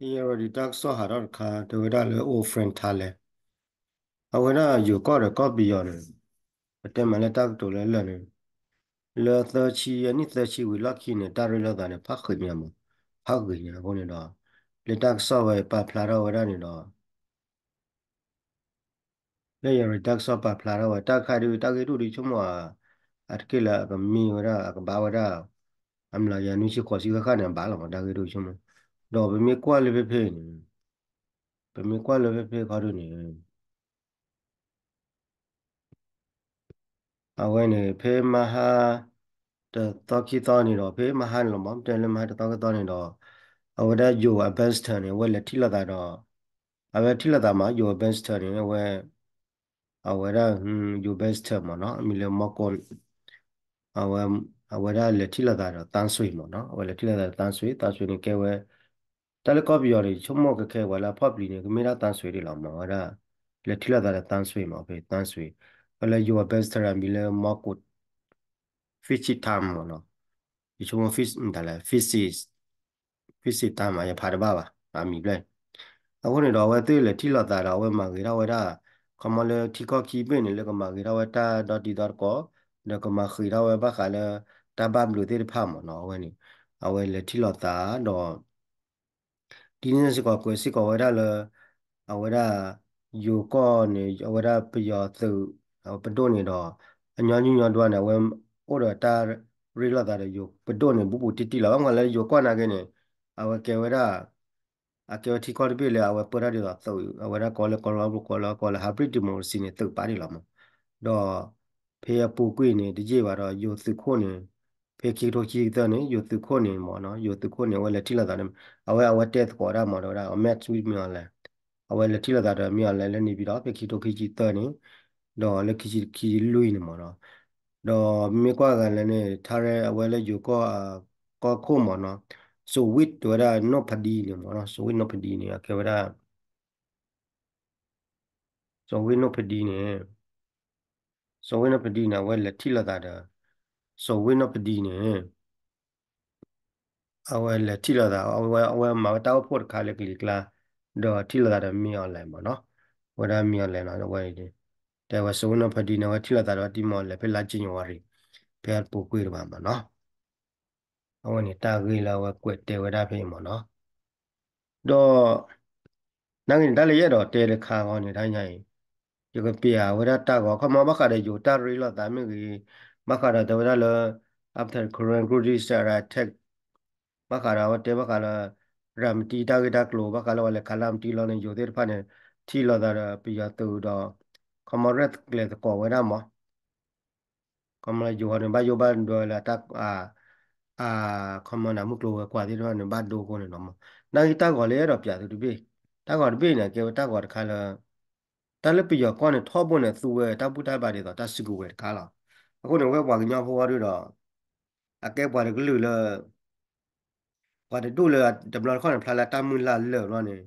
ယရဒံတၢ်ကစီၣ်ဟးထီၣ်တခါ တဲဝဲဒၣ်လၢ Old Friend Thailand အဝဲဒၣ်ယိၤကီၢ်ဒီးကီၢ်ပယီၤန့ၣ် ပတဲမးလၢတၢ်ကတိၤလၢလၢာ်န့ၣ် လၢသၢဆံ အနံၣ်သၢဆံဝံၤလီၢ်ခံန့ၣ် တၢ်ရ့လိာ်သးန့ၣ် ဖးဃံးညါမး ဖးဃံးညါအဃိန့ၣ်ဒီး လၢတၢ်ကစီၣ်ဝဲပာ်ဖျါထီၣ်ဝဲဒၣ်န့ၣ်ဒီး လၢယၤရံၤတၢ်ကစီၣ်ပာ်ဖျါထီၣ်ဝဲ တၢ်ခါဒုး တၢ်ဂ့ၢ်ဒိၣ်ဒုးဆိကမိၣ် အတက့ၢ်လၢအကမ့ၢ်ဝဲဒၣ် အကဘၣ်ဝဲဒၣ် အမျးကယၤနွံဆံဃိးဆံဃၣ်ဃၣ်န့ၣ် အဘၣ်လီၤမး တၢ်ဂ့ၢ်ဒိၣ်ဆိကမိၣ် ဒီးပမ့ၢ်ကွၢ်လၢဖဲဖဲန့ၣ် ပမ့ၢ်ကွၢ်လၢဖဲဖဲခီဒုးန့ၣ် အဝဲန့ၣ် ဖဲမဟါ တသီခံသီန့ၣ်ဒီး ဖဲမဟါန့ၣ်လီၤမး တဲလၢမဟါတသီခံသီန့ၣ်ဒီး အဝဲဒၣ်ယိၤ ambassador န့ၣ် အဝဲလဲၤထံၣ်လိာ်သးဒီး အဝဲထံၣ်လိာ်သးမး ယိၤ ambassador န့ၣ် အဝဲ အဝဲဒၣ် ယိၤ ambassador မးနီၤ အမံၤလၢ မီၢ်ကိၣ် အဝဲ အဝဲဒၣ်လဲၤထံၣ်လိာ်သးဒီး သန်းဆွေ မးနီၤ အဝဲလဲၤထံၣ်လိာ်သးဒီး သန်းဆွေ သန်းဆွေ န့ၣ်ကဲဝဲ တၢ်လၢကီၢ်ပယီၤန့ၣ် ဆိကမိၣ်ခဲခဲပှၤလၢအဖီၣ်ပျံၤန့ၣ် ကမ့ၢ်ဒၣ် သန်းဆွေ ဒ်လီၤမး အဝဲဒၣ် လဲၤထံၣ်လိာ်သးဒီး သန်းဆွေ မး ဖဲ သန်းဆွေ အဝဲလၢယိၤ ambassador အမံၤလၢ မီၢ်ကိၣ် Visit Time မးနီၤ ယဆိကမိၣ် Visit တၢ်လဲၣ် Visit Time မး ယဖးတဘၣ်ဘၣ် အမံၤဖျၢၣ် အဃိန့ၣ်ဒီး အဝဲသ့ၣ်လဲၤထံၣ်လိာ်သးဒီး အဝဲမၤဂ့ၤထီၣ်ဝဲဒၣ် ခီမီလၢထံကီၢ်ခံဘ့ၣ်န့ၣ် လၢကမၤဂ့ၤထီၣ်ဝဲတၢ်ဒီတံၤဒီသကိး ဒီးကမၤဃံးထီၣ်ဝဲဘၣ်ဃးလၢ တၢ်ဘၣ်ဘျုးသ့ၣ်တဖၣ်မးနီၤ အဝဲန့ၣ် အဝဲလဲၤထံၣ်လိာ်သးဒီး ဒ်န့ၣ်စ့ၢ်ကီးကွဲးစ့ၢ်ကီးဝဲဒၣ်လၢ အဝဲဒၣ် ယိၤကီၢ်န့ၣ် အဝဲဒၣ်ပယီၤသုး ပဒိၣ်န့ၣ်ဒီး အညီနုၢ်ညီဒွါန့ၣ် အဝဲအိၣ်ဒီးတၢ်ရ့လိာ်သးဒီးယိၤပဒိၣ်န့ၣ် ဘူးဘူးတံၢ်တံၢ်လီၤ. ဘၣ်မနုၤလၢယိၤကီၢ်နာ်က့န့ၣ် အဝဲကဲဝဲဒၣ် အကဲဝဲထံကီၢ်တဘ့ၣ်လၢအဝဲပၢတၢ်ဒ်သိးသုး အဝဲဒၣ်ကိးလၢ ကိးလၢ ကိးလၢ ကိးလၢ hybrid democracy န့ၣ် သုးပာ်ဒ်လီၤမး ဒီး ဖဲအပူၤကွံာ်န့ၣ် တယံာ်ဘၣ်ဒီး ယိၤသုးခိၣ်န့ၣ် ဖဲခံကထိခံဆံသၢန့ၣ် ယိၤသုးခိၣ်န့ၣ်မးနီၤ ယိၤသုးခိၣ်န့ၣ် အဝဲလဲၤထံၣ်လိာ်သးန့ၣ် အဝဲ အဝဲတဲသကိးဒၣ်မး တဲဝဲဒၣ် အ met with မ့ၢ်အီၤလဲၣ် အဝဲလဲၤထံၣ်လိာ်သးဒီးမ့ၢ်အီၤလဲၣ်လၢန့ၣ်ပၠံၤဒီး ဖဲခံကထိခံဆံသၢန့ၣ် ဒီးလၢခံဆံခံလွံၢ်န့ၣ်မးနီၤ ဒီးမ့ၢ်ကွၢ်ဂၤလဲၣ်န့ၣ် ထါရဲ အဝဲလၢယိၤကီၢ် ကီၢ်ခိၣ်မးနီၤ စိၤဝံၣ်တဲဝဲဒၣ် နီၢ်ဖဒံန့ၣ်မးနီၤ စိၤဝံၣ်နီၢ်ဖဒံန့ၣ် အကဲဝဲဒၣ် စိၤဝံၣ်နီၢ်ဖဒံန့ၣ် စိၤဝံၣ်နီၢ်ဖဒံန့ၣ် အဝဲလဲၤထံၣ်လိာ်သးဒီး စိၤဝံၣ်နီၢ်ဖဒံန့ၣ် အဝဲလဲၤထံၣ်လိာ်သး အဝဲ အဝဲမၤဝဲတၢ်အိၣ်ဖှိၣ်တခါလၢကလံၤကျါ ဒီးထံၣ်လိာ်သးဒီးမ့ၢ်အီၤလဲၣ်မးနီၤ အဝဲဒၣ်မ့ၢ်အီၤလဲၣ်နီၤ အဝဲ တဲဝဲစိၤဝံၣ်နီၢ်ဖဒံန့ၣ် အဝဲထံၣ်လိာ်သးဒီးတံၤမီၢ်လဲၣ် ဖဲလါ January ဖဲအပူၤကွံာ်တဘၣ်မးနီၤ အဝဲန့ၣ်တၢ်ဂ့ၢ်လၢအဝဲကွဲးတဲဝဲဒၣ်ဖဲအံၤမးနီၤ ဒီး နာ်က့န့ၣ် တၢ်လၢယအဲၣ်ဒိးတဲတခါဃီန့ၣ် တၢ်ညါအံၤ ယကပျးဝဲဒၣ်တၢ်ဂီၤ ခီမီဘၣ်ဃးဒီးယိၤတၢ်ရ့လိာ်သးမ့ၢ်ဂ့ၤ ဘၣ်ဃးဒီးတဲဝဲဒၣ်လၢ after Karen Kurdish attack ဘၣ်ဃးဒီးအဝဲတဲဘၣ်ဃးလၢ ရၤမတံတၢ်ဂ့ၢ်တၢ်ကျိၤ ဘၣ်ဃးလၢပှၤလဲၤခးရၤမတံလီၤန့ၣ် ယိၤသ့ၣ်တဖၣ်န့ၣ် ထံၣ်လိာ်သးဒီးပယီၤသုးဒီး ခီမီရဲၣ်ကျဲၤသကိးဝဲဒၣ်မး ခီမီလၢယိၤဟီန့ၣ် ဘၣ်ယိၣ်ဘၣ်ဒွဲလၢတၢ် ခီမီနၤမုၢ်ကျိၤဝဲၤကွာ်သ့ၣ်တဖၣ်န့ၣ် ဘၣ်ဒိအဃိန့ၣ်နီၤမး နာ်က့တၢ်ဂီၤလၢအဲၣ်ဒိးပျးသုတဘ့ၣ် တၢ်ဂီၤတဘ့ၣ်န့ၣ် အကဲဝဲတၢ်ဂီၤတခါလၢ တၢ်လၢပယီၤကီၢ်န့ၣ် ထီဘိန့ၣ် သူဝဲတၢ်ဘူၣ်တၢ်ဘါဒ်သိးတၢ်စုကဝဲၤတခါလီၤ. အဃိန့ၣ် ဝဲပှၤကညီဖိအီၤဒုဒီး အကဲပှၤတကလုာ်လၢ ပှၤတဒူၣ်လၢတဘျီတခီၣ်န့ၣ် ဖျါလၢတၢ်မုၢ်လၢ်လၢာ်ဘျီန့ၣ်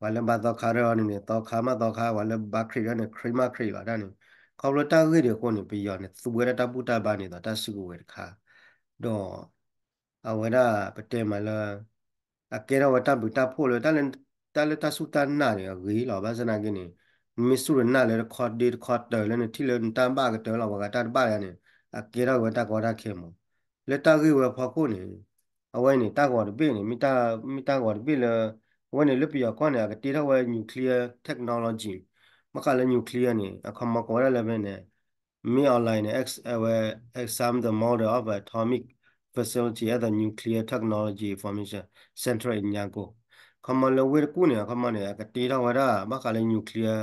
ပှၤလၢဘါသီခါထီၣ်န့ၣ်န့ၣ် သီခါမးသီခါ ပှၤလၢဘါခရံာ်ထီၣ်န့ၣ် ခရံာ်မးခရံာ်လီၤတၢ်န့ၣ် ခီဖျိတၢ်ဂ့ၢ်ဒ်အဃိန့ၣ် ပယီၤန့ၣ် သူဝဲဒၣ်တၢ်ဘူၣ်တၢ်ဘါန့ၣ်ဒီးတၢ်စုကဝဲၤတခါ ဒီး အဝဲဒၣ်ပတဲမးလၢ အကဲထီၣ်ဝဲတၢ်ဘျုးတၢ်ဖှိၣ်လၢ တၢ်လၢတၢ်စူၢ်တၢ်နာ်န့ၣ် အဂ့ၤလီၤ. ဘၣ်ဆၣ်သနာ်က့န့ၣ် နမ့ၢ်စူၢ်တနာ်လၢတခီဒ့တခီတၢၤလၢနထံၣ်လၢနတၢ်ဘၣ်ကတၢၢ်လီၤ ပှၤဂၤတၢ်တဘၣ်ယါန့ၣ် အကဲထီၣ်ဝဲတၢ်ကီတၢ်ခဲမး လၢတၢ်ဂ့ၢ်ဝဲအဖီခိၣ်န့ၣ် အဝဲန့ၣ် တၢ်ဂီၤတဘ့ၣ်န့ၣ် မ့ၢ်တၢ်ဂီၤတဘ့ၣ်လၢ အဝဲန့ၣ်လၢပယီၤကီၢ်န့ၣ် အကတ့ထီၣ်ဝဲ nuclear technology ဘၣ်ဃးလၢ nuclear န့ၣ် အခီမီကိးဝဲဒၣ်လၢဖဲန့ၣ် မ့ၢ် online န့ၣ် အဝဲ examine the model of atomic facility at the Nuclear Technology Information Center in Yangon ခီမီလၢဝ့ၢ်တကူၣ်န့ၣ် အခီမီန့ၣ် အကတ့ထီၣ်ဝဲဒၣ် ဘၣ်ဃးလၢ nuclear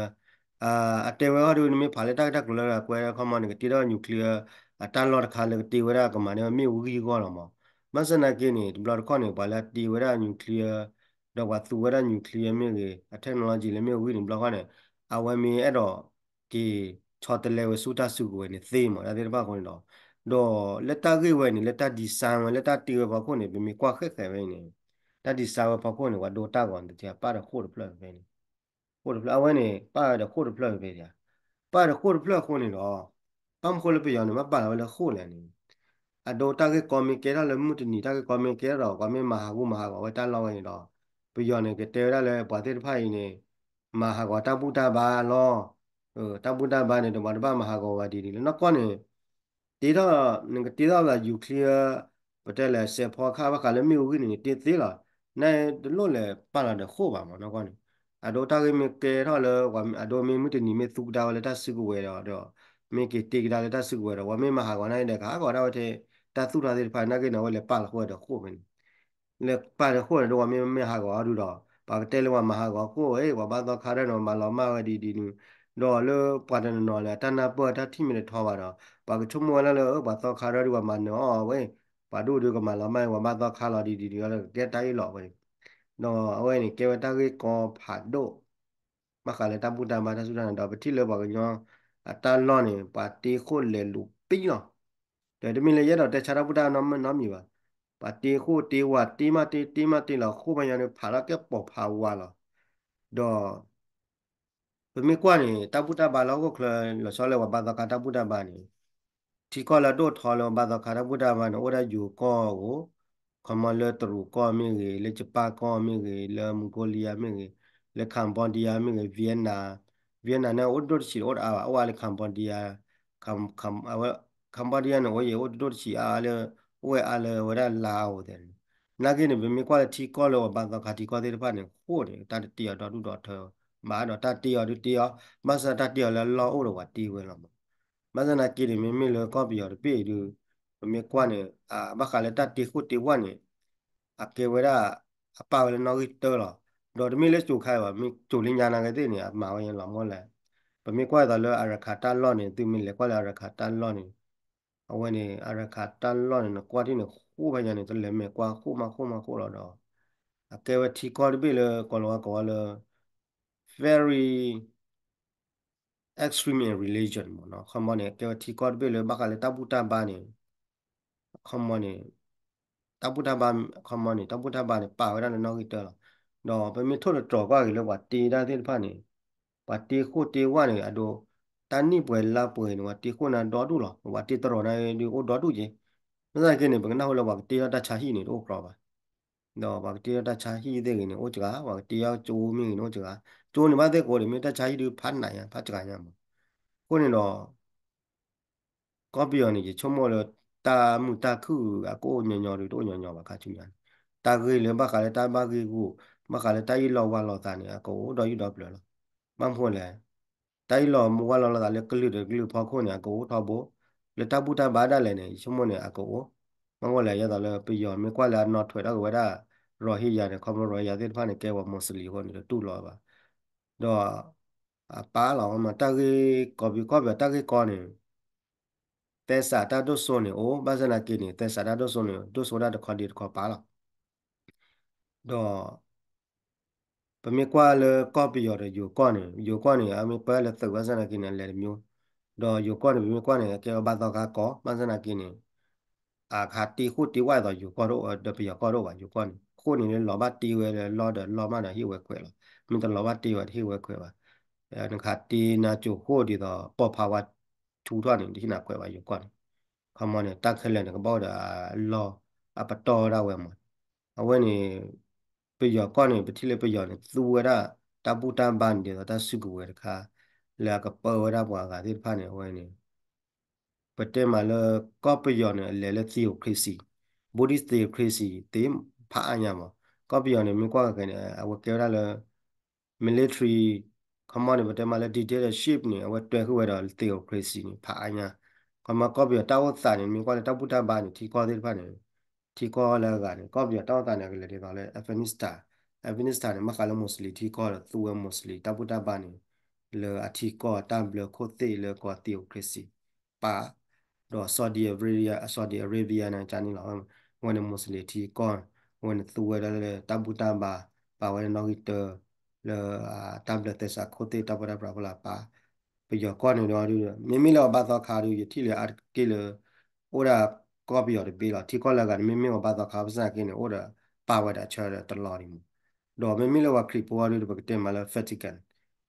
အတဲဝဲအီၤဒ် နမ့ၢ်ဖးလၢတၢ်ဂ့ၢ်တၢ်ကျိၤလၢအကွဲးအခီမီန့ၣ် ကတ့ထီၣ် nuclear အတၢ်လီၢ်တခါလၢကတ့ဝဲဒၣ်ကမၤန့ၢ်ဝဲမ့ၣ်အူဂံၢ်အဂီၢ်လီၤမး ဘၣ်ဆၣ်သနာ်က့န့ၣ် တဘျီတခီၣ်န့ၣ် ပှၤလၢအတ့ဝဲဒၣ် nuclear ဒီးပှၤသူဝဲဒၣ် nuclear မ့ၢ်ဂ့ၤ အ technology လၢမ့ၣ်အူဂံၢ်န့ၣ် တဘျီတခီၣ်န့ၣ် အဝဲမ့ၢ်အဲၣ်ဒိးက့ၤဆီတလဲဝဲဆူတၢ်စုကဝဲၤန့ၣ်သ့မး တၢ်သ့ၣ်တဖၣ်အဃိန့ၣ်ဒီး ဒီးလၢတၢ်ဂ့ၢ်ဝဲန့ၣ် လၢတၢ် design ဝဲ လၢတၢ်တ့ဝဲဖီခိၣ်န့ၣ် ပမ့ၢ်ကွၢ်ဃဲးဃဲးဝဲအံၤန့ၣ် တၢ် design ဝဲဖီခိၣ်န့ၣ် ပှၤဒိတၢ်ဂီၤန့ၣ် တထံၣ်ပၣ်ဒီးဃိၣ်တဖျၢၣ်ဖဲန့ၣ် ဃိၣ်တဖျၢၣ် အဝဲန့ၣ် ပၣ်ဒီးဃိၣ်တဖျၢၣ်ဖဲဖဲန့ၣ် ပၣ်ဒီးဃိၣ်တဖျၢၣ်အဃိန့ၣ်ဒီး ဘၣ်မနုၤဃိလၢပယီၤန့ၣ် ဘၣ်ပာ်လီၤဝဲလၢဃိၣ်လဲၣ်န့ၣ် အဒိတၢ်ဂ့ၢ်ကီမ့ၢ်ကဲထီၣ်လၢမုၢ်တနံၤ တၢ်ဂ့ၢ်ကီမ့ၢ်ကဲထီၣ်ဒီး ကီမ့ၢ်မၤဟးဂူာ်မၤဟးဂီၤဝဲတၢ်လီၢ်ဝဲန့ၣ်ဒီး ပယီၤန့ၣ် ကတဲဝဲဒၣ်လၢပှၤသ့ၣ်တဖၣ်အံၤန့ၣ် မၤဟးဂီၤတၢ်ဘူၣ်တၢ်ဘါလီၤ. တၢ်ဘူၣ်တၢ်ဘါန့ၣ် တမၤတဘၣ်မၤဟးဂီၤဝဲဒ်န့ၣ်လၢနီၢ်ကီၢ်န့ၣ် တ့ထီၣ် နကတ့ထီၣ်လၢ nuclear ပတဲလဲၣ် စဲးဖီခါဘၣ်ဃးလၢမ့ၣ်အူဂံၢ်န့ၣ် နတ့သ့လီၤ. နတလိၣ်လဲၤပာ်လီၤဒီးဃိၣ်ဘၣ်မးနီၢ်ကီၢ်န့ၣ် အဒိတၢ်ဂ့ၢ်မ့ၢ်ကဲထီၣ်လၢ အဒိမ့ၢ်မုၢ်တနံၤမ့ၢ်သူကဒါဝဲလၢတၢ်စုကဝဲၤဒီး ဒီး မ့ၢ်က့ၤတ့ကဒါလၢတၢ်စုကဝဲၤဒီး ပှၤမ့ၢ်မၤဟးဂီၤန့ၣ်ဒီး ကဟးဂီၤဒၣ်ဝဲထဲ တၢ်သူၣ်ထီၣ်သ့ၣ်တဖၣ် နာ်က့န့ၣ် အဝဲလဲၤပာ်လီၤဃိၣ်ဒီးဃိၣ်ဖဲန့ၣ် လဲၤပာ်လီၤဃိၣ်န့ၣ် ဒီးပှၤမ့ၢ်မ့ၢ်ဟးဂီၤအီၤဒုဒီး ပှၤကတဲလၢပှၤမၤဟးဂီၤဃိၣ်ဝဲ ပှၤဘၣ်သီခါထီၣ်န့ၣ် ပှၤမၤလီၤမၢ်ဝဲဒ်ဒ်န့ၣ် ဒီးလၢပှၤတနီၤနီၤန့ၣ် အတၢ်နၢ်ပၢၢ်တၢ်ထံၣ်မ့ၢ်တထီဘၣ်ဒီး ပှၤကဆိကမိၣ်ဝဲလၢလၢ ပှၤသီခါထီၣ်ဒု ပှၤမၤနၢၤအီၤဝဲ ပှၤဒိၣ်ဒုကမၤလီၤမၢ် ပှၤဘၣ်သီခါလီၤဒ်ဒ်န့ၣ်ဒီး ကကဲတၢ်အ့ၣ်လိာ်ဝဲန့ၣ် ဒီးအဝဲန့ၣ် ကဲဝဲတၢ်ဂ့ၢ်ကီဖးဒိၣ် ဘၣ်ဃးလၢတၢ်ဘူၣ်တၢ်ဘါတၢ်စူၢ်တၢ်နာ်ဒီး ပထံၣ်လၢပှၤကညီအတၢ်လီၢ်န့ၣ် ပှၤတ့ဃိၣ်လဲၤလူၤပံလီၤ. ဒီးတမ့ၢ်လၢယအဲၣ်ဒိးတဲဆါတၢ်ဘူၣ်တၢ်ဘါနီတမံၤဘၣ်. ပှၤတ့ဃိၣ်တ့ဝး တ့မးတ့ တ့မးတ့လီၤ ဃိၣ်မးညါန့ၣ် ဖးထီၣ်ကဲပိာ်ဖးဝါလီၤ. ဒီး ပမ့ၢ်ကွၢ်န့ၣ် တၢ်ဘူၣ်တၢ်ဘါလၢဟီၣ်ခိၣ်ချၢ လီၤဆီလၢပှၤဘါသီခါတၢ်ဘူၣ်တၢ်ဘါန့ၣ် ထံကီၢ်လၢအဒိၣ်ထီလၢပှၤဘါသီခါတၢ်ဘူၣ်တၢ်ဘါန့ၣ် အိၣ်ဒၣ်ယိၤကီၢ်ဧိၤ, ခီမီလၢတရူးကီၢ်မ့ၢ်ဂ့ၤ, လၢယပၣ်ကီၢ်မ့ၢ်ဂ့ၤ, လၢမူကီလံယါမ့ၢ်ဂ့ၤ, လၢ Cambodia မ့ၢ်ဂ့ၤ, Vietnam, Vietnam န့ၣ်အိၣ်ဒိၣ်တဆံးအိၣ်တအါဘၣ်, အိၣ်အါလၢ Cambodia, Cam- Cam- အဝဲ Cambodia န့ၣ် အိၣ်ယဲၢ်အိၣ်ဒိၣ်တဆံးအါလၢ အိၣ်ဝဲအါလၢဝဲဒၣ်လါအိၣ်သ့ၣ်န့ၣ် နာ်က့န့ၣ် ပမ့ၢ်ကွၢ်လၢထံကီၢ်လၢပှၤဘါသီခါထံကီၢ်သ့ၣ်တဖၣ်န့ၣ် ဃိၣ်န့ၣ် တၢ်တတ့အီၤဒီဒူၣ်ဒီထၢဘၣ်ဒီး တၢ်တ့အီၤဒုတ့အီၤ, ဘၣ်ဆၣ်တၢ်တ့အီၤလၢအလီၢ်အိၣ်ဒီးပှၤတ့ဝဲလီၤမး. ဘၣ်ဆၣ်နာ်က့န့ၣ် မ့မ့ၢ်လၢကီၢ်ပယီၤတဘ့ၣ်အံၤဒု ပမ့ၢ်ကွၢ်န့ၣ် ဘၣ်ဃးလၢတၢ်တ့ဃိၣ်တ့ဝးန့ၣ် အကဲဝဲဒၣ် အပာ်ဝဲလၢနီၣ်ဂံၢ်တၢလီၤ. ဒီးတမ့ၢ်လၢကၠိၤခါဘၣ်, မ့ၢ်ကၠိၤလၢညါနာ်က့သ့ၣ်န့ၣ် အမၤဝဲလီၤမးလဲၣ်. ပမ့ၢ်ကွၢ်သိးလၢအရခးတၢ်လီၢ်န့ၣ် သုမ့ၢ်လဲၤကွၢ်လၢအရခးတၢ်လီၢ်န့ၣ် အဝဲန့ၣ် အရခးတၢ်လီၢ်န့ၣ် နကွၢ်ထံၣ်န့ၣ် ဃိၣ်ဖဲညါန့ၣ် တလဲၤမဲာ်ကွၢ်ဃိၣ်မးဃိၣ်မးဃိၣ်လီၤဒီး အကဲဝဲထံကီၢ်တဘ့ၣ်လၢ ကိးလီၤဝဲကိးဝဲလၢ very extreme in religion မးနီၤ. ခီမီန့ၣ် အကဲဝဲထံကီၢ်တဘ့ၣ်လၢဘၣ်ဃးလၢတၢ်ဘူၣ်တၢ်ဘါန့ၣ် ခီမီန့ၣ် တၢ်ဘူၣ်တၢ်ဘါ ခီမီန့ၣ် တၢ်ဘူၣ်တၢ်ဘါန့ၣ် ပာ်ဝဲဒၣ်လၢနီၣ်ဂံၢ်တၢလီၤ. ဒီးပမ့ၢ်ထိၣ်သတြီၤကွၢ်က့ၤလၢပှၤတ့တၢ်သ့ၣ်တဖၣ်န့ၣ် ပှၤတ့ဃိၣ်တ့ဝးန့ၣ် အဒိ တၢ်နံၣ်ပှဲၤလါပှဲၤန့ၣ် ပှၤတ့ဃိၣ်န့ၣ်ဒီဒူၣ်လီၤ. ပှၤတ့သတြီၤန့ၣ်ဒုးအိၣ်ဒီဒူၣ်က့ၤ. ဘၣ်ဆၣ်က့န့ၣ် ပကနၢ်ဟူလၢပှၤကတ့ထီၣ်တၢ်ဆါဟံၣ်န့ၣ် တအိၣ်ကြီဘၣ်. ဒီးပှၤကတ့ထီၣ်တၢ်ဆါဟံၣ်သ့ၣ်ဂ့ၤန့ၣ် အိၣ်စှၤ, ပှၤကတ့ထီၣ်ကၠိမ့ၢ်ဂ့ၤန့ၣ် အိၣ်စှၤ. ကၠိန့ၣ်ဘၣ်သ့ၣ်ကိးဒီး မ့ၢ်တၢ်ဆါဟံၣ်ဒုးဖးနးညါ ဖးစှၤညါမး. အဃိန့ၣ်ဒီး ကီၢ်ပယီၤန့ၣ် ယဆိကမိၣ်လၢ တၢ်မုာ်တၢ်ခုၣ်အကအိၣ်ညီညီဒီး တအိၣ်ညီညီဘၣ်ခါဆူညါန့ၣ်. တၢ်ဂ့ၢ်လၢဘၣ်ဃးလၢတၢ်ဘၣ်ဂ့ၢ်ဂီၢ်, ဘၣ်ဃးလၢတၢ်အ့ၣ်လိာ်ဝါလိာ်သးန့ၣ် အကအိၣ်ဒီးယုၢ်ဒီးပျၢၤလီၤ. ဘၣ်မနုၤလဲၣ်, တၢ်အ့ၣ်လိာ်မူဝါလိာ်လိာ်သးလၢကလုာ်ဒီးကလုာ်ဖီခိၣ်န့ၣ် အကအိၣ်ထီဘိ, လၢတၢ်ဘူၣ်တၢ်ဘါဒၣ်လဲာ်န့ၣ် ယဆိကမိၣ်န့ၣ် အကအိၣ်. ဘၣ်မနုၤလဲၣ် ယသိးလၢပယီၤမ့ၢ်ကွၢ်လၢအနီၣ်ထွဲးထီၣ်က့ၤဝဲဒၣ် ရီဟ့ယၤန့ၣ် ခီဖျိ ရီဟ့ယၤသ့ၣ်တဖၣ်န့ၣ် ကဲပှၤမူးစလံၤအဃိန့ၣ် တတူၢ်လိာ်ဘၣ်. ဒီး အပာ်လီၤမး တၢ်ဂ့ၢ်ကီၢ်ပယီၤ ကီၢ်ပယီၤတၢ်ဂ့ၢ်ကီန့ၣ် သဲစးတၢ်ဒိၣ်စိန့ၣ်အိၣ်, ဘၣ်ဆၣ်သနာ်က့န့ၣ် သဲစးတၢ်ဒိၣ်စိန့ၣ် ဒိၣ်စိဒၣ်တခီဒ့တခီပာ်လီၤ. ဒီး ပမ့ၢ်ကွၢ်လၢကီၢ်ပယီၤဒီးယိၤကီၢ်န့ၣ် ယိၤကီၢ်န့ၣ် အမ့ၢ်ပၢလၢသုးဘၣ်ဆၣ်သနာ်က့န့ၣ် အလဲၤတမံၤ, ဒီးယိၤကီၢ်န့ၣ် ပမ့ၢ်ကွၢ်န့ၣ် အကဲဝဲဘၣ်သီခါကီၢ် ဘၣ်ဆၣ်သနာ်က့န့ၣ် အခါတ့ဃိၣ်တ့ဝးအသိးယိၤကီၢ်တအိၣ်ဒီးပယီၤကီၢ်တအိၣ်ဘၣ် ယိၤကီၢ်န့ၣ် ဃိၣ်န့ၣ်လၢလီၤဘၣ်တ့ဝဲလၢလီၢ်ဒီးလီၢ်မးဒီးဟ့ၣ်ဝဲခွဲးလီၤ. မ့ၢ်တလီၤဘၣ်တ့ဝဲတဟ့ၣ်ဝဲခွဲးဘၣ်. နခါတ့နၤကၠိၤဃိၣ်ဒ်သိး ပိာ်ဖးဝါထူထီၣ်န့ၣ် တဟ့ၣ်နၤခွဲးဘၣ်ယိၤကီၢ်န့ၣ်. ခီမီန့ၣ် တၢ်ခဲလၢာ်န့ၣ် ကဘၣ်အိၣ်ဒီးအလီၢ်အပတီၢ်ဝဲဒၣ်ဝဲမး. အဝဲန့ၣ် ပယီၤကီၢ်န့ၣ် ပထံၣ်လၢပယီၤန့ၣ် သူဝဲဒၣ်တၢ်ဘူၣ်တၢ်ဘါန့ၣ်ဒ်သိးတၢ်စုကဝဲၤတခါ လၢအကပၢဝဲဒၣ်ပှၤအဂၤသ့ၣ်တဖၣ်န့ၣ် အဝဲန့ၣ် ပတဲမးလၢကီၢ်ပယီၤန့ၣ် အလဲၤလၢ theocracy, Buddhist theocracy သ့ဖးအါညါမး. ကီၢ်ပယီၤန့ၣ် မ့ၢ်ကွၢ်က့ၤန့ၣ် အဝဲကဲဝဲဒၣ်လၢ military, ခီမီန့ၣ် ပတဲမးလၢ dictatorship န့ၣ် အဝဲတွဲဃုာ်ဝဲဒီး theocracy န့ၣ် ဖးအါညါ. ခီမီကီၢ်ပယီၤတၢ်အိၣ်သးန့ၣ် မ့ၢ်ကွၢ်လၢတၢ်ဘူၣ်တၢ်ဘါန့ၣ် ထံကီၢ်သ့ၣ်တဖၣ်န့ၣ် ထံကီၢ်လၢအဂၤန့ၣ် ကီၢ်ပယီၤတၢ်အိၣ်သးန့ၣ် အကလဲၤဒ်သိးလၢ Afghanistan, Afghanistan န့ၣ် ဘၣ်ဃးလၢ Muslim ထံကီၢ်ဒီးသူဝဲ Muslim တၢ်ဘူၣ်တၢ်ဘါန့ၣ် လၢအထံကီၢ်တၢ်ဘျၢခိၣ်သ့ၣ်လၢကိး theocracy ပာ် ဒီး Saudi Arabia, Saudi Arabia န့ၣ် ကန့ၣ်လီၤ. အဝဲန့ၣ် Muslim ထံကီၢ် အဝဲန့ၣ်သူဝဲဒၣ်လၢတၢ်ဘူၣ်တၢ်ဘါ ပာ်ဝဲဒၣ်နီၣ်ဂံၢ်တၢ လၢ တၢ်ဘျၢသဲစးခိၣ်သ့ၣ်တၢ်ပၢတၢ်ပြးဖီလာ်ပာ် ပယီၤကီၢ်န့ၣ်ဒီး မ့မ့ၢ်လၢပှၤဘါသီခါဒီး ယထံၣ်လၢအါတက့ၢ်လၢ အိၣ်ဒၣ်ကီၢ်ပယီၤတဘ့ၣ်လီၤ. ထံကီၢ်လၢအဂၤန့ၣ် မ့မ့ၢ်ပှၤဘါသီခါ ဘၣ်ဆၣ်သနာ်က့န့ၣ် အိၣ်ဒီးပာ်ဝဲဒၣ်အဆၢဒီးတလီၤဒံးမး. ဒီးမ့မ့ၢ်လၢပှၤခရံာ်ဖိအံၤဒီး ပကတဲမးလၢ Vatican,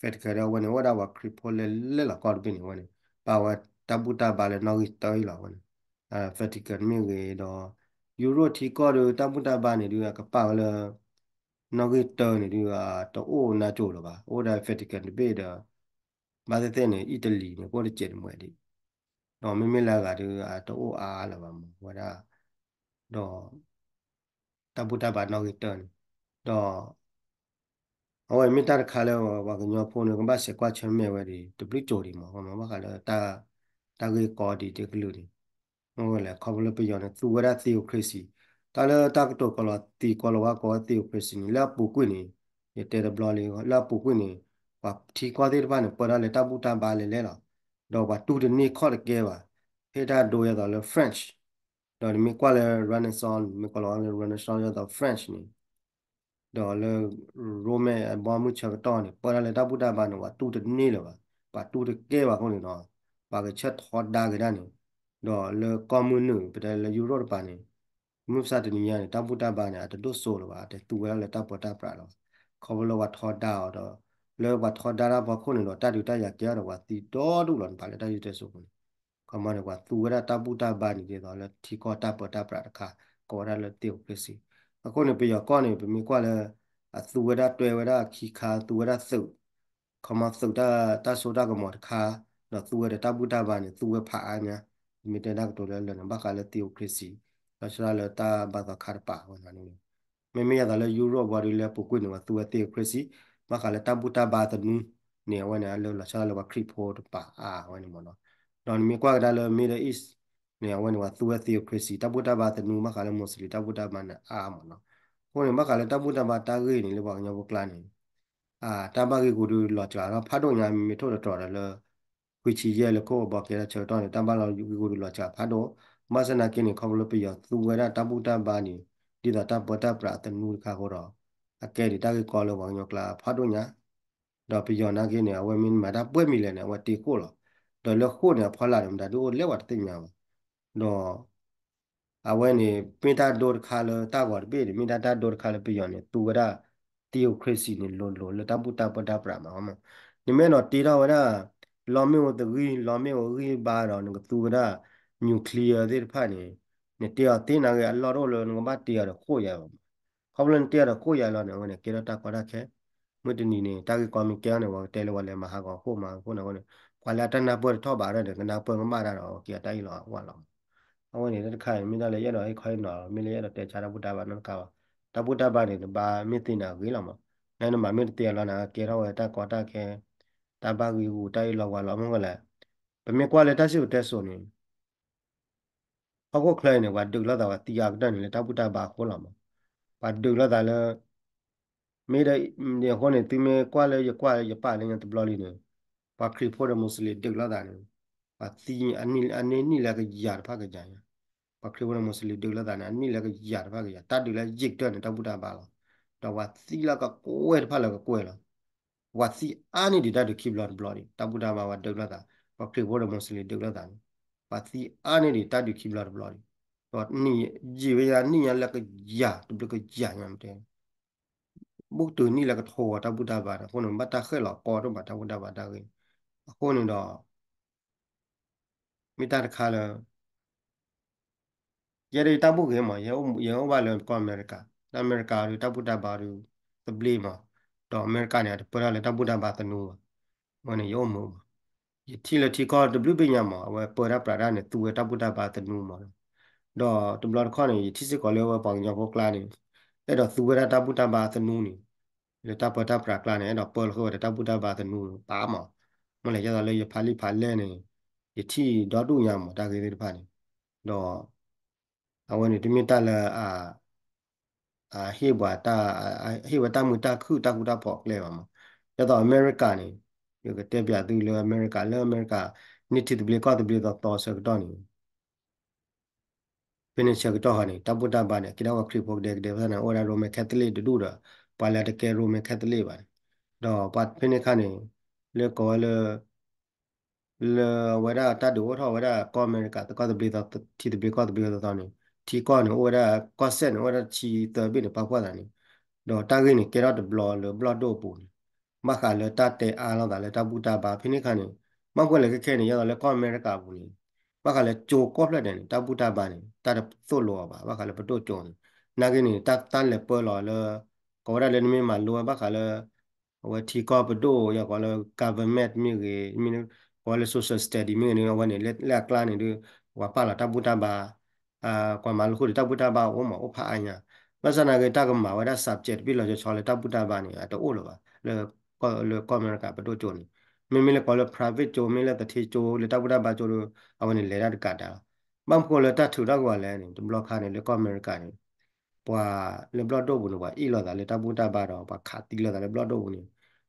Vatican ဒီးအဝဲန့ၣ် အိၣ်ဝဲဒၣ်ပှၤခရံာ်ဖိလဲၣ်လဲၣ်လီၤကီၢ်တဘ့ၣ်န့ၣ် အဝဲန့ၣ် ပာ်ဝဲတၢ်ဘူၣ်တၢ်ဘါလၢနီၣ်ဂံၢ်တၢအံၤလီၤ အဝဲန့ၣ် Vatican မ့ၢ်ဂ့ၤဒီး ယူရိၣ်ထံကီၢ်ဒီးတၢ်ဘူၣ်တၢ်ဘါန့ၣ်ဒီး အကပာ်ဝဲလၢ နီၣ်ဂံၢ်တၢန့ၣ်ဒုး တအိၣ်နါစိၤလၢၤဘၣ်, အိၣ်ဒၣ် Vatican တဘ့ၣ်ဒီး ဘၣ်သ့ၣ်သ့ၣ်န့ၣ် အံၣ်တလံၤန့ၣ် ကအိၣ်တစဲးတမှဲးဒံး, ဒီးမ့မ့ၢ်လၢအဂၤဒုး အတအိၣ်အါလၢၤဘၣ်မး ဝဲဒၣ်, ဒီး တၢ်ဘူၣ်တၢ်ဘါနီၣ်ဂံၢ်တၢန့ၣ်, ဒီး အဝဲမ့ၢ်တၢ်တခါလၢပှၤကညီဖိန့ၣ် ကဘၣ်ဆဲးကွၢ်ဆၢၣ်မဲာ်ဝဲဒၣ် တဘျုးကၠိၤဒံးမး, ဘၣ်ဃးလၢ တၢ်ဂ့ၢ်ကီဒံးတကလုာ်န့ၣ်, မ့ၢ်ဝဲလဲၣ် ခီဖျိလၢပယီၤန့ၣ် သူဝဲဒၣ် theocracy, တၢ်လၢတၢ်ကတိၤကီၤလီၤသံးကီၤလီၤဝါကိးဝဲ theocracy န့ၣ် လၢအပူၤကွံာ်န့ၣ်, ယတဲတဘျီလံ လၢအပူၤကွံာ်န့ၣ် ပှၤထံကီၢ်သ့ၣ်တဖၣ်န့ၣ် ပၢတၢ်လၢတၢ်ဘူၣ်တၢ်ဘါလဲၤလဲၤလီၤ, ဒီးပှၤတူၢ်တန့ၢ်ခီၣ်တကဲဘၣ်, ဖဲတၢ်ဒိယဲသိးလၢ French, ဒီးနမ့ၢ်ကွၢ်လၢ Renaissance မ့ၢ်ကီၤလီၤဝါလၢ Renaissance ယဲသိး French န့ၣ် ဒီးလၢ Roman အဘီမုၢ်ဆၢကတီၢ်န့ၣ် ပၢတၢ်လၢတၢ်ဘူၣ်တၢ်ဘါန့ၣ် ပှၤတူၢ်တန့ၢ်လၢၤဘၣ်, ပှၤတူၢ်တကဲဘၣ်အဃိန့ၣ်ဒီး ပှၤကဆၢထီဒါက့ၤတၢ်န့ၣ်, ဒီးလၢကီၢ်မုၢ်နုာ် ပတဲလၢယူရိၣ်တပၤန့ၣ်, မုၢ်မဆါတနံၤညါန့ၣ် တၢ်ဘူၣ်တၢ်ဘါန့ၣ် အတဒိၣ်စိလၢၤဘၣ်, အတသူဝဲဒၣ်လၢတၢ်ပၢတၢ်ပြးလၢၤဘၣ်, ခီဖျိလၢပှၤထီဒါအီၤဒီး လၢပှၤထီဒါတၢ်ဖီခိၣ်န့ၣ်ဒီး တၢ်ဒုးတၢ်ယၤကဲထီၣ်ဒီး ပှၤသံဒီဒူၣ်လီၤန့ၣ် ပာ်လၢတၢ်စံၣ်စိၤအပူၤန့ၣ်, ခီမီန့ၣ် ပှၤသူဝဲဒၣ်တၢ်ဘူၣ်တၢ်ဘါန့ၣ်ဒ်သိးလၢထံကီၢ်တၢ်ပၢတၢ်ပြးတခါ, ကိးဝဲဒၣ်လၢ theocracy. အဃိန့ၣ် ပယီၤကီၢ်န့ၣ် ပမ့ၢ်ကွၢ်လၢ အသူဝဲဒၣ်တွဲဝဲဒၣ်ခံခါ သူဝဲဒၣ်သုး, ခီမီသုးတၢ်စိတၢ်ကမီၤတခါ, ဒီးသူဝဲဒီးတၢ်ဘူၣ်တၢ်ဘါန့ၣ် သူဝဲဖးအါညါ, ပမ့ၢ်တဲတၢ်ကတိၤလၢလၢာ်န့ၣ် ဘၣ်ဃးလၢ theocracy, လီၤဆီဒၣ်လၢတၢ်ဘါသီခါတပၤဝဲန့ၣ်, မ့မ့ၢ်ယသးလၢယူရိၣ်ဘီဒုးလၢပူၤကွံာ်န့ၣ် ပှၤသူဝဲ theocracy, ဘၣ်ဃးလၢတၢ်ဘူၣ်တၢ်ဘါသနူန့ၣ် အဝဲန့ၣ်လၢလီၤဆီဒၣ်လၢပှၤခရံာ်ဖိတပၤအါဝဲန့ၣ်မ့ၢ်နီၤ, ဒီးနမ့ၢ်ကွၢ်ကဒါလၢ Middle East န့ၣ် အဝဲန့ၣ်ပှၤသူဝဲ theocracy တၢ်ဘူၣ်တၢ်ဘါသနူ ဘၣ်ဃးလၢ Muslim တၢ်ဘူၣ်တၢ်ဘါန့ၣ်အါမ့ၢ်နီၤ, အဃိန့ၣ် ဘၣ်ဃးလၢတၢ်ဘူၣ်တၢ်ဘါတၢ်ဂ့ၢ်န့ၣ် လၢပှၤကညီဖိကျါန့ၣ် တၢ်ဘၣ်ဂ့ၢ်ဂူာ်ဒုးလီၤစှၤထီၣ်ဖးဒိၣ်ညါ မ့မ့ၢ်ထိၣ်သတြီၤဒီးလၢ ခွံဆံယဲၢ်လၢခိၣ်ဘီကဲထီၣ်ဆၢကတီၢ်န့ၣ် တၢ်ဘၣ်လီၤဂ့ၢ်ဂူာ်ဒုးလီၤစှၤဖးဒိၣ်, ဘၣ်ဆၣ်သနာ်က့န့ၣ် ခီဖျိလၢပယီၤသူဝဲဒၣ်တၢ်ဘူၣ်တၢ်ဘါန့ၣ် ဒ်သိးတၢ်ပၢတၢ်ပြးသနူတခါအဃိဒီး အကဲဒံးတၢ်ဂ့ၢ်ကီလၢပှၤကညီကျါဖးဒိၣ်ညါ, ဒီးပယီၤနာ်က့န့ၣ် အဝဲမ့ၢ်မၤတၢ်ပှဲၤမံၤလဲၣ်န့ၣ် အဝဲတ့ခိၣ်လီၤ, ဒီးလၢဃိၣ်န့ၣ် အဖီလာ်န့ၣ် မတၤဒုးအိၣ်လဲၣ်ပှၤတသ့ၣ်ညါဘၣ်, ဒီး အဝဲန့ၣ် မ့ၢ်တၢ်ဒိတခါလၢတၢ်ဂီၤတဘ့ၣ်န့ၣ် မ့ၢ်ဒၣ်တၢ်ဒိတခါလၢပယီၤန့ၣ် သူဝဲဒၣ် theocracy န့ၣ် လိၤလိၤလၢတၢ်ဘူၣ်တၢ်ပၢတၢ်ပြးမး, နမ့ၢ်နီၤတ့ထီၣ်ဝဲဒၣ် လီမ့ၣ်အူတဂံၢ် လီမ့ၣ်အူဂံၢ်ဘါဒီး နကသူဝဲဒၣ် nuclear သ့ၣ်တဖၣ်န့ၣ် နတ့အီၤသ့နာ်က့ အလီၢ်တအိၣ်လၢနကဘၣ်တ့အီၤဒီးဃိၣ်ယၤဘၣ်မး, ခီဖျိနတ့အီၤဒီးဃိၣ်ယၤလီၤန့ၣ် အဝဲန့ၣ်ကဲထီၣ်တၢ်ကီတၢ်ခဲ, မုၢ်တနံၤန့ၣ် တၢ်ဂ့ၢ်ကီမ့ၢ်ကဲထီၣ်န့ၣ် ပှၤကတဲလၢပှၤလဲၤမၤဟးဂီၤဃိၣ်မၤဃိၣ်န့ၣ်အဃိန့ၣ် ပှၤလၢအတၢ်နၢ်ပၢၢ်တထီၣ်ဘးဒီးန့ၣ် ကနၢ်ပၢၢ်ကမၣ်တၢ်ဒီး က့ၤအတၢ်အ့ၣ်လိာ်အဝဲလီၤ. အဝဲန့ၣ်တခါန့ၣ် မ့ၢ်တၢ်လၢယအဲၣ်ဒိးဟ့ၣ်ခီဟ့ၣ်နီၤ မ့ၢ်လၢယအဲၣ်ဒိးတဲဆါတၢ်ဘူၣ်တၢ်ဘါနီတခါဘၣ်. တၢ်ဘူၣ်တၢ်ဘါန့ၣ် တဘါမ့ၢ်သ့နၤဂ့ၤလီၤမး. နနမၤမ့ၢ်တသ့အလီၢ်န့ၣ် ကဲထီၣ်ဝဲတၢ်ကီတၢ်ခဲ တၢ်ဘၣ်ဂ့ၢ်ဂူာ်တၢ်အ့ၣ်လိာ်ဝါလိာ်မ့ၢ်ဝဲလဲၣ်. ပမ့ၢ်ကွၢ်လၢတၢ်စံၣ်စိၤတဲစိၤန့ၣ် ဟီၣ်ခိၣ်ချၢအံၤန့ၣ် ပှၤဒုးလိာ်သးပှၤသံအါကတၢၢ်န့ၣ် လၢတၢ်ဘူၣ်တၢ်ဘါအဃိလီၤမး. ပှၤဒုးလိာ်သးလၢ မ့ၢ်ဒီး အဃိန့ၣ် သုမ့ၢ်ကွၢ်လၢယကွၢ်လၢယပာ်လၢညါတဘျီလံန့ၣ် ပှၤခရံာ်ဖိဒီး Muslim ဒုးလိာ်သးန့ၣ် ပှၤသံအနံၣ် အနံၣ်နံၣ်လၢကယၤတဖၣ်ကယၤညါ. ပှၤခရံာ်ဖိဒီး Muslim ဒုးလိာ်သးန့ၣ် အနံၣ်လၢကယၤတဖၣ်ကယၤ တၢ်ဒုးလၢယံာ်ကတၢၢ်န့ၣ် တၢ်ဘူၣ်တၢ်ဘါလီၤ. ဒီးပှၤသံလၢကကွဲၢ်တဖၣ်လၢကကွဲၢ်လီၤ. ပှၤသံအါန့ၢ်ဒံးတၢ်ဒုးခံဘျီတဘျီဒံး တၢ်ဘူၣ်တၢ်ဘါပှၤဒုးလိာ်သး ပှၤခရံာ်ဖိဒီး Muslim ဒုးလိာ်သးန့ၣ် ပှၤသံအါန့ၢ်ဒံးတၢ်ဒုးခံဘျီတဘျီဒံး ဒီးနံၣ်ယံာ်ဝဲယၤနံၣ်ညါလၢကယၤတဘျုးကယၤညါမတဲ ဘူးတုၤနံၣ်လၢကထိဂီၤတၢ်ဘူၣ်တၢ်ဘါန့ၣ် အဃိန့ၣ် ဘၣ်တၢ်ဃဲၣ်လီၤကီဒိၣ်မးတၢ်ဘူၣ်တၢ်ဘါတၢ်ဂ့ၢ် အဃိန့ၣ်ဒီး မ့ၢ်တၢ်တခါလၢ ယဲဒၣ်ယတၢ်ဘူၣ်ဂ့ၤမး ယအိၣ်ဘၣ်လၢကီၢ်အမဲရကၤ လၢအမဲရကၤဒီးတၢ်ဘူၣ်တၢ်ဘါဒီးသဘျ့မး ဒီးအမဲရကၤန့ၣ် အတပၢတၢ်လၢတၢ်ဘူၣ်တၢ်ဘါသနူဘၣ် အဝဲန့ၣ်ယအိၣ်မုာ်မး ယထံၣ်လၢထံကီၢ်တဘျုးဘ့ၣ်ညါမး အဝဲပၢတၢ်ပြးတၢ်န့ၣ် သူဝဲတၢ်ဘူၣ်တၢ်ဘါသနူမး ဒီးတဘျီတခီၣ်န့ၣ် ယထံၣ်စ့ၢ်ကီးလၢအဝဲပှၤကညီဖိကျါန့ၣ် အဲၣ်ဒိးသူဝဲဒၣ်တၢ်ဘူၣ်တၢ်ဘါသနူန့ၣ် လၢတၢ်ပၢတၢ်ပြးကျါန့ၣ် အဲၣ်ဒိးပၢလီၤဃုာ်ဝဲဒီးတၢ်ဘူၣ်တၢ်ဘါသနူန့ၣ် ပာ်မး မ့ၢ်လဲၣ် ယဲသိးလၢယဖးလံာ်ဖးလဲၢ်န့ၣ် ယထံၣ်ဒီဒူၣ်ညါမး တၢ်ဂ့ၢ်သ့ၣ်တဖၣ်န့ၣ် ဒီး အဝဲန့ၣ် တမ့ၢ်တၢ်လၢ အဟ့ၣ်ပှၤတၢ် ဟ့ၣ်ဝဲတၢ်မုာ်တၢ်ခုၣ်တၢ်ဃူတၢ်ဖိးအကျဲဘၣ်မး. ဒ်သိးအမဲရကၤန့ၣ် ယကတဲပျးသုလၢအမဲရကၤ လၢအမဲရကၤ န့ၢ်ထံသဘျ့ကီၢ်သဘျ့သီသီဆၢကတီၢ်န့ၣ် ဖဲန့ၣ်ဆၢကတီၢ်ဃီန့ၣ် တၢ်ဘူၣ်တၢ်ဘါန့ၣ် ကဲထီၣ်ဝဲခရံာ်ဖိကဒဲကဒဲ ဘၣ်ဆၣ်န့ၣ် အိၣ်ဝဲဒၣ် Roman Catholic တဒူၣ်ဒီး ပှၤလၢတကဲ Roman Catholic ဘၣ်န့ၣ် ဒီးပှၤဖဲန့ၣ်အခါန့ၣ် လၢကိးဝဲလၢ လၢအဝဲဒၣ်တၢ်ဒုးအိၣ်ထီၣ်ဝဲဒၣ်ကီၢ်အမဲရကၤ ကီၢ်သဘျ့ ထံသဘျ့ကီၢ်သဘျ့သီသီန့ၣ် ထံကီၢ်န့ၣ် အိၣ်ဝဲဒၣ်ကီၢ်စဲၣ်န့ၣ် အိၣ်ဝဲဒၣ်တဆံသၢဘ့ၣ်န့ၣ် ပာ်ဖှိၣ်သးန့ၣ် ဒီးတၢ်ဂ့ၢ်န့ၣ် ကဲထီၣ်တဘျီလၢဘျီၣ်ဒိၣ်အပူၤန့ၣ် ဘၣ်ဃးလၢတၢ်တဲအါလိာ်သးလၢတၢ်ဘူၣ်တၢ်ဘါ ဖဲန့ၣ်အခါန့ၣ် ဘၣ်မနုၤလဲၣ်ခဲခဲန့ၣ် ယဲသိးလၢကီၢ်အမဲရကၤအပူၤန့ၣ် ဘၣ်ဃးလၢကၠိကိးဖျၢၣ်ဒဲးန့ၣ် တၢ်ဘူၣ်တၢ်ဘါန့ၣ် တၢ်တသိၣ်လိအီၤဘၣ် ဘၣ်ဃးလၢပဒိၣ်ကၠိန့ၣ် နာ်က့န့ၣ် တၢ် တၢ်လဲၤပၢလီၤလၢ ကိးဝဲဒၣ်လၢနမ့ၢ်မၤလိဝဲဘၣ်ဃးလၢ အဝဲထံကီၢ်ပဒိၣ် ယကိးလၢ government မ့ၢ်ဂ့ၤ, မ့ၢ်ကိးဝဲလၢ social study မ့ၢ်ဂ့ၤန့ၣ် အဝဲန့ၣ် လၢအကျါန့ၣ်ဒုး ပှၤပာ်လီၤတၢ်ဘူၣ်တၢ်ဘါ ကွၢ်မၤလိဃုာ်ဒီးတၢ်ဘူၣ်တၢ်ဘါအိၣ်မး အိၣ်ဖးအါညါ, ဘၣ်ဆၣ်နာ်က့ တၢ်ကမၤဝဲဒၣ် subject တဘ့ၣ်လီၤဆီဆီလၢတၢ်ဘူၣ်တၢ်ဘါန့ၣ် အတအိၣ်လၢၤဘၣ် လၢကီၢ်အမဲရကၤပဒိၣ်ကၠိန့ၣ်, မ့မ့ၢ်လၢကိးလၢ private ကၠိ မ့ၢ်လၢသထ့ကၠိ လၢတၢ်ဘူၣ်တၢ်ဘါကၠိဒီး အဝဲန့ၣ်လဲၤတၢ်တကးဒၣ်လီၤ. ဘၣ်မနုၤဃိလၢတၢ်ထုးထီၣ်ကွံာ်ဝဲလဲၣ်န့ၣ် တဘျီခါန့ၣ် လၢကီၢ်အမဲရကၤန့ၣ် ပှၤလၢဘျီၣ်ဒိၣ်ပူၤန့ၣ် ပှၤအ့ၣ်လိာ်သးလၢတၢ်ဘူၣ်တၢ်ဘါဒီး ပှၤခးသံလိာ်သးလၢဘျီၣ်ဒိၣ်ပူၤန့ၣ်,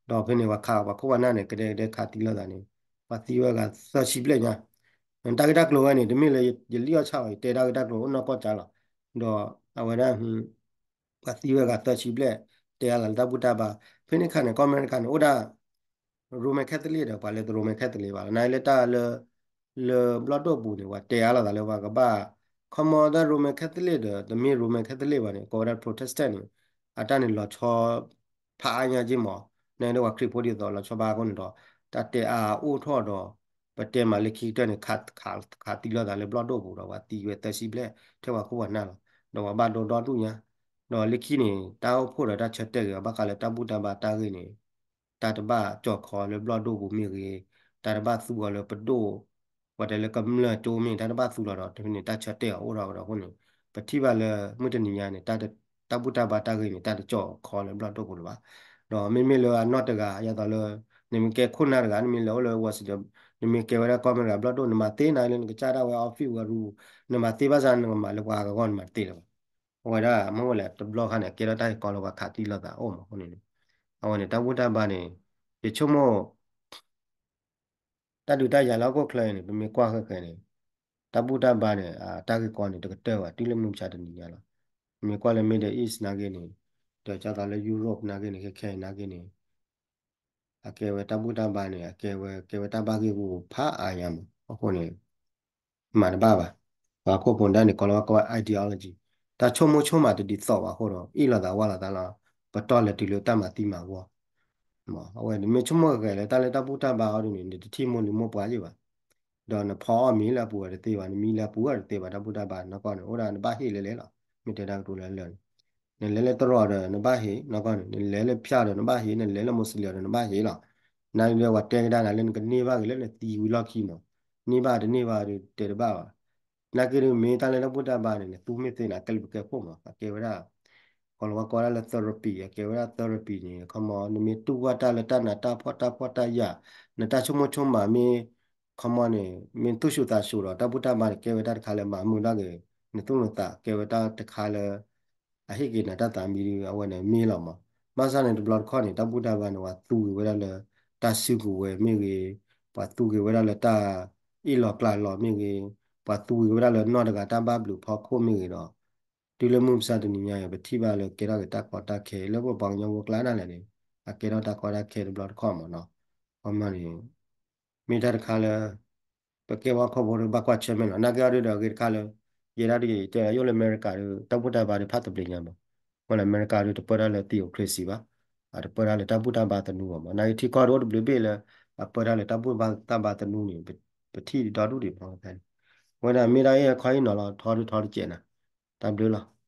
ဒီးဖဲန့ၣ် ပှၤခးပှၤခိၣ်ပှၤနၢ်န့ၣ် ကဒဲကဒဲခးသံလိာ်သးန့ၣ် ပှၤသံဝဲဂၤသၢဆံဘျဲၣ်ညါ, တၢ်ဂ့ၢ်တၢ်ကျိၤဝဲန့ၣ် တမ့ၢ်လၢယလံၣ်အီၣ်ဆၣ်ဘၣ် ယတဲတၢ်ဂ့ၢ်တၢ်ကျိၤအိၣ်နီၢ်ကီၢ်ကၢလီၤ, ဒီးအဝဲဒၣ် ပှၤသံဝဲဂၤသၢဆံဘျဲၣ် တဲအါလၢတၢ်ဘူၣ်တၢ်ဘါ, ဖဲန့ၣ်ခါန့ၣ် ကီၢ်အမဲရကၤန့ၣ် အိၣ်ဒၣ် Roman Catholic ဒီး ပှၤလၢတ Roman Catholic ဘၣ်လီၤ, နာ်လၢတၢ်လၢ လၢဘျီၣ်ဒိၣ်ပူၤန့ၣ် ပှၤတဲအါလိာ်သးလၢပှၤကဘၣ် ခီမီတၢ် Roman Catholic ဒီး တမ့ၢ် Roman Catholic ဘၣ်န့ၣ် ကိးဝဲဒၣ် Protestant န့ၣ် အတၢ်န့ၣ်လီၤဆီ ဖးအါညါက့မး, နာ်လၢပှၤခရံာ်ဖိဒ်သိးလီၤဆီဘၣ်အဃိန့ၣ်ဒီး တၢ်တဲအါအိၣ်ထီၣ်ဒီး ပတဲမးလၢခံကတၢၢ်န့ၣ် ခးသံလိာ်သးလၢဘျီၣ်ဒိၣ်ပူၤဒီး ပှၤသံဝဲသၢဆံဘျဲၣ် ထဲပှၤခိၣ်ပှၤနၢ်လီၤ, ဒီးပှၤဘၣ်ဒိဒီဒူၣ်ညါ, ဒီးလၢခံန့ၣ် တၢ်အိၣ်ဖှိၣ်ဒီးတၢ်ဆၢတဲာ်ဂ့ၤအီၤ ဘၣ်ဃးလၢတၢ်ဘူၣ်တၢ်ဘါတၢ်ဂ့ၢ်န့ၣ် တၢ်တဘၣ်ကၠီၣ်ခီလၢဘျီၣ်ဒိၣ်ပူၤမ့ၢ်ဂ့ၤ, တၢ်တဘၣ်သူအီၤလၢပဒိၣ်, ပှၤတဲလၢကမျၢၢ်ကၠိမ့ၢ် တၢ်တဘၣ်သူလီၤဒီး တန့ၣ် တၢ်ဆၢတဲာ်အီၤအိၣ်ထီၣ်ကဒီးအဃိန့ၣ် ပထံၣ်ဘၣ်လၢမုၢ်တနံၤညါန့ၣ် တၢ်ဘူၣ်တၢ်ဘါတၢ်ဂ့ၢ်န့ၣ် တၢ်တကၠီၣ်ခီလၢဘျီၣ်ဒိၣ်ပူၤလၢၤဘၣ်, ဒီးမ့မ့ၢ်လၢအနီၢ်တဂၤ ယသိးလၢ နမ့ၢ်ကဲခိၣ်နၢ်တဂၤ နမ့ၢ်လဲၤအိၣ်လၢ Washington နမ့ၢ်ကဲဝဲဒၣ်ကီၢ်အမဲရကၤဘျီၣ်ဒိၣ် နမၤသ့နၤလၢနကစၢ်ဒၣ်ဝဲ office ဝဲရူ နမၤသ့ဘၣ်ဆၣ် နကမၤလၢပှၤအဂီၢ်နမၤတသ့လၢၤဘၣ်, အဝဲဒၣ်မ့ၢ်ဝဲလဲၣ် တဘျီခါန့ၣ် ကဲထီၣ်တၢ်ဂ့ၢ်ကီလၢပှၤခးသံလိာ်သးအိၣ်မးအဃိန့ၣ်, အဝဲန့ၣ် တၢ်ဘူၣ်တၢ်ဘါန့ၣ် ယဆိကမိၣ် တၢ်ဒုးတၢ်ယၤလၢဟီၣ်ခိၣ်ချၢအံၤန့ၣ် ပမ့ၢ်ကွၢ်ဃဲၤဃဲၤန့ၣ် တၢ်ဘူၣ်တၢ်ဘါန့ၣ် အတၢ်ဂ့ၢ်ကီန့ၣ် တကတၢၢ်ဘၣ် တုၤလၢမုၢ်မဆါတနံၤညါလီၤ. ပမ့ၢ်ကွၢ်လၢ Middle East နာ်က့န့ၣ် ဒီးဒ်သိးလၢ Europe နာ်က့န့ၣ် ခဲခဲအံၤနာ်က့န့ၣ် အကဲဝဲတၢ်ဘူၣ်တၢ်ဘါန့ၣ် အကဲဝဲ ကဲဝဲတၢ်ဘၣ်ဂ့ၢ်ဂူာ်ဖးအါညါမး အဃိန့ၣ် မၤတဘၣ်ဘၣ်. ပှၤဟီၣ်ခိၣ်ဖိဒၣ်န့ၣ် ကိးလီၤဝဲကိးဝဲ ideology တၢ်ဆိကမိၣ်ဆိကမးတဒ်သိးဘၣ်အဃိဒီး အ့ၣ်လိာ်သးဝၢ်လိာ်သးလီၤ. ပတီၢ်လဲၤတုၤလၢတၢ်မၤသံမၤဝီ အဝဲနမ့ၢ်ဆိကမိၣ်ဂဲၤဂဲၤလၢတၢ်လၢတၢ်ဘူၣ်တၢ်ဘါအီၤဒ်န့ၣ် နတထံၣ်မိၢ်လံၤမိၢ်ပှၢ်ယ့ၢ်ဘၣ်. ဒီးနဖီအီၣ်မ့ၤလၢအပူၤဝဲတသ့ဘၣ်, နမံလၢအပူၤဝဲတသ့ဘၣ်, တၢ်ဘူၣ်တၢ်ဘါနီၢ်ကီၢ်န့ၣ် အိၣ်ဒၣ်နဘၣ်ဟ့ၣ်လဲၣ်လဲၣ်လီၤ. မ့ၢ်တဲတၢ်ကတိၤလၢလၢာ်န့ၣ် နလဲၤလၢတရီးဒီးနဘၣ်ဟ့ၣ်နီၢ်ကီၢ်န့ၣ်, နလဲၤလၢဖၠၣ်ဒီးနဘၣ်ဟ့ၣ်, နလဲၤလၢမိၤစလ့ၣ်ဒီးနဘၣ်ဟ့ၣ်လီၤ. နာ်က့ဒီးပှၤတဲကဒါနၤလၢနကန့ၢ်ဘၣ်ဂ့ၤလၢနသံဝံၤလီၢ်ခံမး, န့ၢ်ဘၣ်တန့ၢ်ဘၣ်ဒီးတဲတဘၣ်ဘၣ်. နာ်က့ဒီးမ့ၢ်တၢ်လၢတၢ်ဘူၣ်တၢ်ဘါန့ၣ် နသူမ့ၢ်သ့န့ၣ် အကဲလၢပကဲခိၣ်မး, အကဲဝဲဒၣ် ကိးလီၤဝဲကိးဒၣ်လၢ therapy, အကဲဝဲဒၣ် therapy န့ၣ် ခီမီ နမ့ၢ်တူၢ်ဘၣ်တၢ်လၢတၢ်နးတၢ်ဖှီၣ်တၢ်ဖှီၣ်တၢ်ယာ်, နတၢ်ဆိကမိၣ်ဆိကမးမ့ၢ် ခီမီန့ၣ် မ့ၢ်သူၣ်ဆူၣ်သးဆူၣ်ဒီး တၢ်ဘူၣ်တၢ်ဘါန့ၣ် ကဲဝဲတၢ်တခါလၢမၤမုာ်ဒၣ်က့ၤ နသူၣ်နသး, ကဲဝဲတၢ်တခါလၢ အဟ့ၣ်က့ၤနၤတၢ်သးမံဒီး အဝဲန့ၣ်မ့ၢ်လီၤမး. ဘၣ်ဆၣ်န့ၣ် တဘျီတခီၣ်န့ၣ် တၢ်ဘူၣ်တၢ်ဘါန့ၣ် ပှၤသူက့ၤဝဲဒၣ်လၢ တၢ်စုကဝဲၤမ့ၢ်ဂ့ၤ, ပှၤသူက့ၤဝဲဒၣ်လၢတၢ်အ့ၣ်လိာ်ကျါလိာ်မ့ၢ်ဂ့ၤ, ပှၤသူက့ၤဝဲဒၣ်လၢနီၢ်တဂၤတၢ်ဘၣ်ဘျုးဖီခိၣ်မ့ၢ်ဂ့ၤဒီး တုၤလၢမုၢ်မဆါတနံၤညါအံၤ ပထံၣ်ဘၣ်လၢကဲထီၣ်က့ၤတၢ်ကီတၢ်ခဲလၢပပှၤကညီဖိကျါဒၣ်လဲာ်န့ၣ် အကဲထီၣ်တၢ်ကီတၢ်ခဲတဘျီတခီၣ်မးနီၤ. ခီမီန့ၣ် မ့ၢ်တၢ်တခါလၢ ပကဲပှၤဟီၣ်ခိၣ်ဖိဒီးဘၣ်ကွၢ်ဆၢၣ်မဲာ်လီၤ. နာ်က့အီၤဒုးဒီးအဂ့ၢ်တခါလၢ ယဲဒၣ်ဒုးယတဲ ယအိၣ်လၢအမဲရကၤဒီး တၢ်ဘူၣ်တၢ်ဘါဒီးဖးသဘျ့ညါမး. မ့ၢ်လၢအမဲရကၤဒီး တပၢတၢ်လၢ theocracy ဘၣ်, အတပၢတၢ်လၢတၢ်ဘူၣ်တၢ်ဘါသနူဘၣ်မး. နာ်က့ထံကီၢ်ဒီးအိၣ်တဘျုးဘ့ၣ်လၢ အပၢတၢ်လၢတၢ်ဘူၣ်တၢ်ဘါသနူန့ၣ် ပထံၣ်ဒီဒူၣ်ဒံးမးဖဲန့ၣ်. ဝဲဒၣ်မ့ၢ်ဒၣ်အံၤအခီအံၤနီၤလီၤ ထီဒုးထီတစဲးနၤ. တၢ်ဘျုးလီၤ.